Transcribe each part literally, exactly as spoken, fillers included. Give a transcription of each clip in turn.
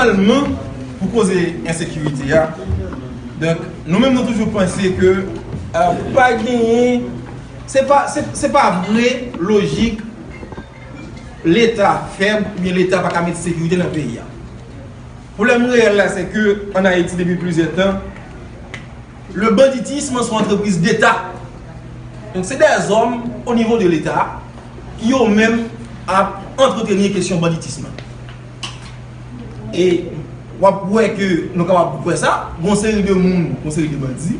Sèlman pou koze ensekirite a, donk, nou menm nou toujou panse ke, euh, pa genyen, se pa, se, se pa vre lojik Leta fèb oubyen Leta pa ka mete sekirite nan peyi a. Pwoblèm reyèl la, se ke ann Ayiti, depi plizyè tan, le banditisme sont entreprises d'État. Donk, se dèzòm o nivo de Leta ki yo menm ap antreteni kesyon banditisme. E w ap wè ke nou kapab wè sa, gon seri de moun, gon seri de bandi,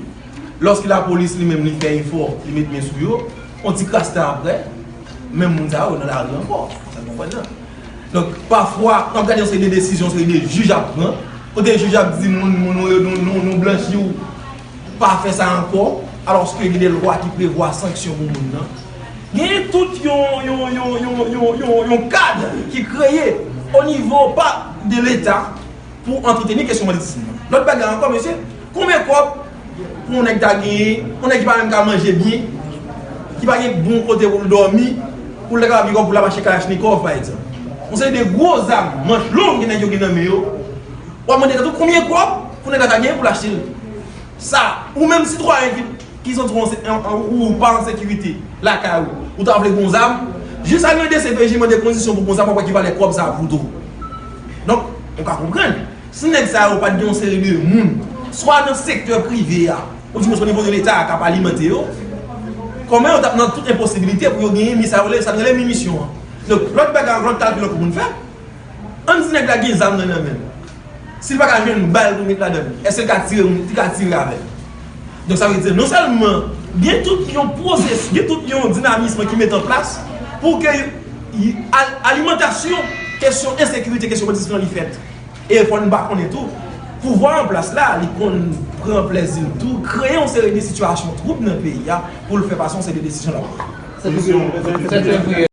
lòske lapolis li menm li fè efò, li met men sou yo, on ti kras tan apre, menm moun sa yo nan lari ankò. Sa nou konprann nan. Donk, pafwa, n ap gade yon seri de desizyon, yon seri de jij ap pran, kote jij ap di moun, moun, nou, nou, nou, nou blanchi w, pa fè sa ankò, alòske gen de lwa ki prevwa sanksyon pou moun nan. Genyen tout yon, yon, yon, yon, yon, yon, yon kad ki kreye o nivo pa de Leta pou antreteni kesyon banditism nan. Lòt bagay ankò, mesye, konbyen kòb pou yon nèg ta genyen, yon nèg ki pa menm ka manje byen, ki pa gen bon kote pou l dòmi, pou l ta kapab gen kòb pou l al achte kalachnikòv, pa egzanp. Yon seri de gwo zam, manch long, gen nèg yo gen nan men yo. W ap mande tèt ou konbyen kòb pou nèg la ta genyen pou l achte l. Sa, ou menm sitwayen ki, ki santi w an se-, an, an, ou pa an sekirite lakay ou, ou ta vle gon zam, jis al nan D C P J mande kondisyon pou gon zam, w ap wè ki valè kòb sa ap vout ou. Donk, ou ka konprann, si nèg sa yo pa t gen yon seri de moun, swa nan sektè prive a, oudimwens o nivo de Leta a k ap alimante yo, kòman yo t ap nan tout enposibilite pou yo genyen mi sa yo rele, sa n rele minisyon an? Donk, lòt bagay ankò, lòt kalkil ankò pou n fè, ann di nèg la gen zam nan nan men l. Si l pa ka jwenn bal pou met ladan l, èske l ka tire moun, li ka tire avè l? Donk, sa vle di, non sèlman gen tout yon pwosesis, gen tout yon dinamism ki met an plas pou ke y-, y-, al-, alimantasyon kesyon ensekirite, kesyon banditism nan li fèt. E fò n pa konnen tou, pouvwa an plas la, li konn pran plèzi l tou, kreye yon seri de sitiyasyon twoub nan peyi a pou l fè pase yon seri de desizyon l ap pran.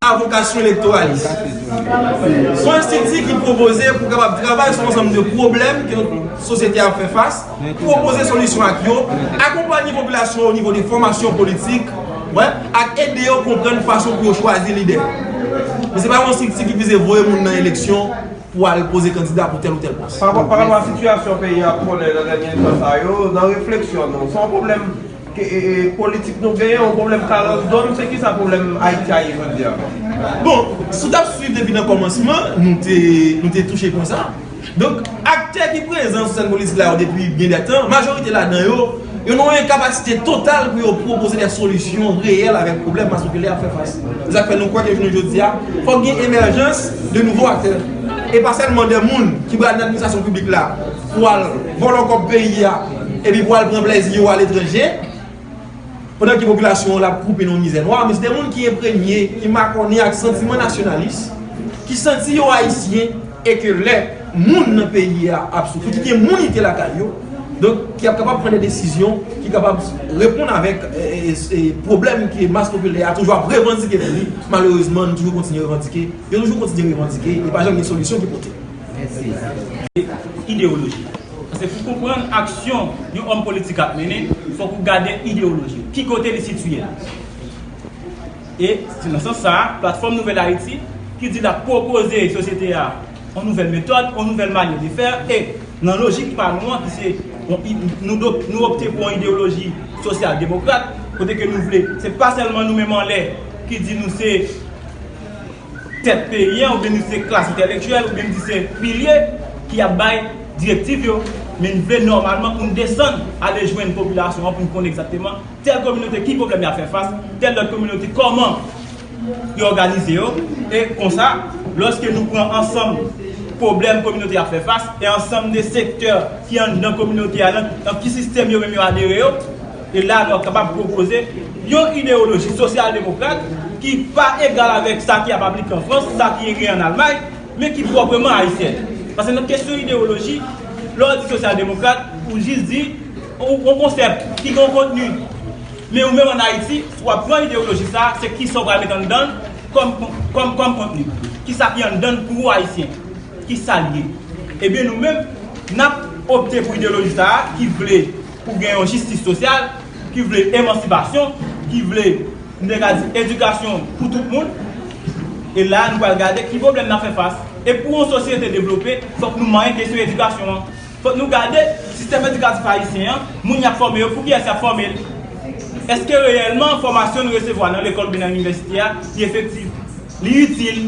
Avokasyon elektoralis. Se yon enstiti ki pwopoze pou kapab travay sou ansanm de pwoblèm ke sosyete a ap fè fas, pwopoze solisyon ak yo, akonpanye popilasyon o nivo de fòmasyon politik, wè, ak ede yo konprann fason pou yo chwazi lidè. Men se pa yon estrikti ki vize voye moun nan eleksyon pou al poze kandida pou tèl ou tèl pòs. Pa rapò, pa rapò a sitiyasyon peyi a konnen nan dènye tan sa yo, nan refleksyon nou, se yon pwoblèm ke, e, e, politik nou genyen, yon pwoblèm karandòm, se kisa pwoblèm Ayiti a ye jodi a? Bon, si w t ap swiv depi nan kòmansman, nou te, nou te touche pwen sa. Donk, aktè ki prezan sou sèn politik la yo depi byen dè tan, majorite ladan yo, yo nan yon enkapasite total pou yo pwopoze de solisyon reyèl avèk pwoblèm mas popilè ap fè fas. Se sa k fè nou kwè ke jounen jodi a, fòk gen emèjans de nouvo aktè. E pa sèlman de moun ki pral nan administrasyon piblik la pou al vòlò kòb peyi a, epi pou al pran plèzi yo aletranje, pandan ke popilasyon an l ap koupe nan yon mizè nwa, men se de moun ki enprenye, ki makònen ak santiman nasyonalis, ki santi yo ayisyen, e ke lè moun nan peyi a ap soufri, ki gen moun ite lakay yo, donk, ki ap kapab pran de desizyon ki kapab reponn avèk, e, e, e, pwoblèm ke mas popilè a toujou ap revandike pou li. Malerezman, nou toujou kontinye revandike, yo toujou kontinye revandike, e pa janm gen solisyon ki pote. Ideyoloji. Paske pou konprann aksyon yon òm politik ap mennen, fòk ou gade ideyoloji. Ki kote li sitiye? E se nan sans sa a, Platfòm Nouvèl Ayiti, ki di l ap pwopoze sosyete a yon nouvèl metòd, yon nouvèl manyè de fè, e nan lojik pa nou an, ki se yon i-, nou do-, nou opte pou yon ideyoloji sosyal demokrat, kote ke nou vle, se pa sèlman nou menm anlè ki di nou se tèt peyi an, oubyen nou se klas entèlektyèl, oubyen nou se pilye ki ap bay direktiv yo, men n vle nòmalman pou n desann ale jwenn popilasyon an pou n konnen egzakteman tèl kominote ki pwoblèm y ap fè fas, tèl lòt kominote kòman yo òganize yo, e konsa, lòske nou pran ansanm pwoblèm kominote a ap fè fas, e ansanm de sektè ki anndan kominote a, nan, nan ki sistèm yo menm yo adere yo, e la, nou ap kapab pwopoze yon ideyoloji sosyal demokrat ki pa egal avèk sa ki ap aplike an Frans, sa ki gen an Almay, men ki pwòpman ayisyèn. Paske nan kesyon ideyoloji, lè w di sosyal demokrat, ou jis di yon, yon konsèp ki gen yon kontni. Men ou menm ann Ayiti, si w ap pran ideyoloji sa a, se kisa w pral met anndan l kòm, kòm, kòm kontni. Kisa ki anndan l pou ou Ayisyen? Kisa l ye? Ebyen, nou menm, n ap opte pou ideyoloji sa a ki vle pou gen yon jistis sosyal, ki vle emansipasyon, ki vle, m te ka di, edikasyon pou tout moun. E la, nou pral gade ki pwoblèm n ap fè fas. E pou yon sosyete devlope, fòk nou manyen kesyon edikasyon an. Fòk nou gade sistèm edikatif ayisyen an, moun y ap fòme yo, pou kiyès y ap fòme l? Èske reyèlman fòmasyon nou resevwa nan lekòl oubyen nan inivèsite a, li efektif? Li itil?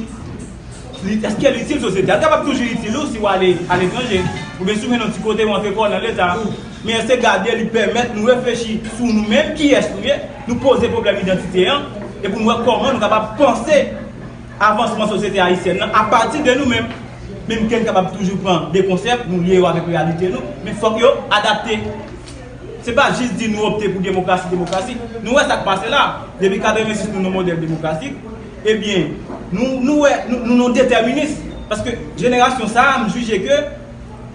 Li, èske l itil sosyete a? L kapab toujou itil ou si w ale aletranje, oubyen si w jwenn yon ti kote w antre kò w nan Leta. Men èske gade li pèmèt nou reflechi sou nou menm, kiyès nou ye, nou poze pwoblèm idantite an, epi nou wè kòman nou kapab panse avansman sosyete ayisyèn nan apati de nou menm. Menm ke n kapab toujou pran de konsèp, nou lye yo avèk reyalite nou, men fòk yo adapte. Se pa jis di nou opte pou demokrasi, demokrasi. Nou wè sa k pase la. Depi katrevensis nou nan modèl demokratik, ebyen, nou, nou wè, nou, nou, nou detèminis. Paske jenerasyon sa a, m jije ke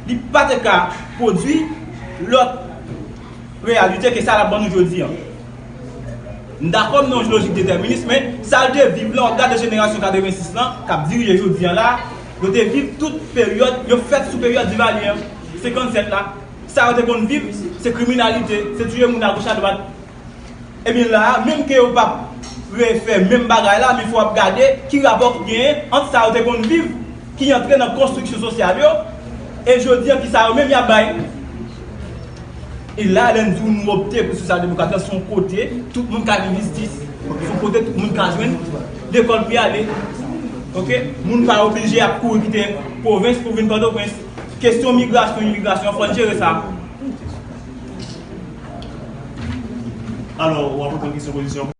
li pa te ka pwodui lòt reyalite ke sa l ap ban nou jodi an. M dakò m nan yon lojik detèminis, men sa l te viv lan, w ap gade jenerasyon katrevensis lan, k ap dirije jodi an la, yo te viv tout peryòd, yo fèt sou peryòd Divalye an, senkannsèt la. Sa yo te konn viv, se kriminalite, se tiye moun agoch adwat. Ebyen la a, menm ke yo p ap refè menm bagay la, men fò w ap gade ki rapò ki genyen ant sa yo te konn viv, ki antre nan konstriksyon sosyal yo, e jodi an ki sa yo menm y ap bay. E la, lè n di w nou opte pou sosyal demokrat la, se yon kote tout moun ka gen jistis, se yon kote tout moun ka jwenn lekòl pou y ale. Oke? Moun pa oblije ap kouri kite pwovens pou vin Pòtoprens. Kesyon migrasyon, imigrasyon, fò n jere sa. Alò, w ap reponn kesyon opozisyon an.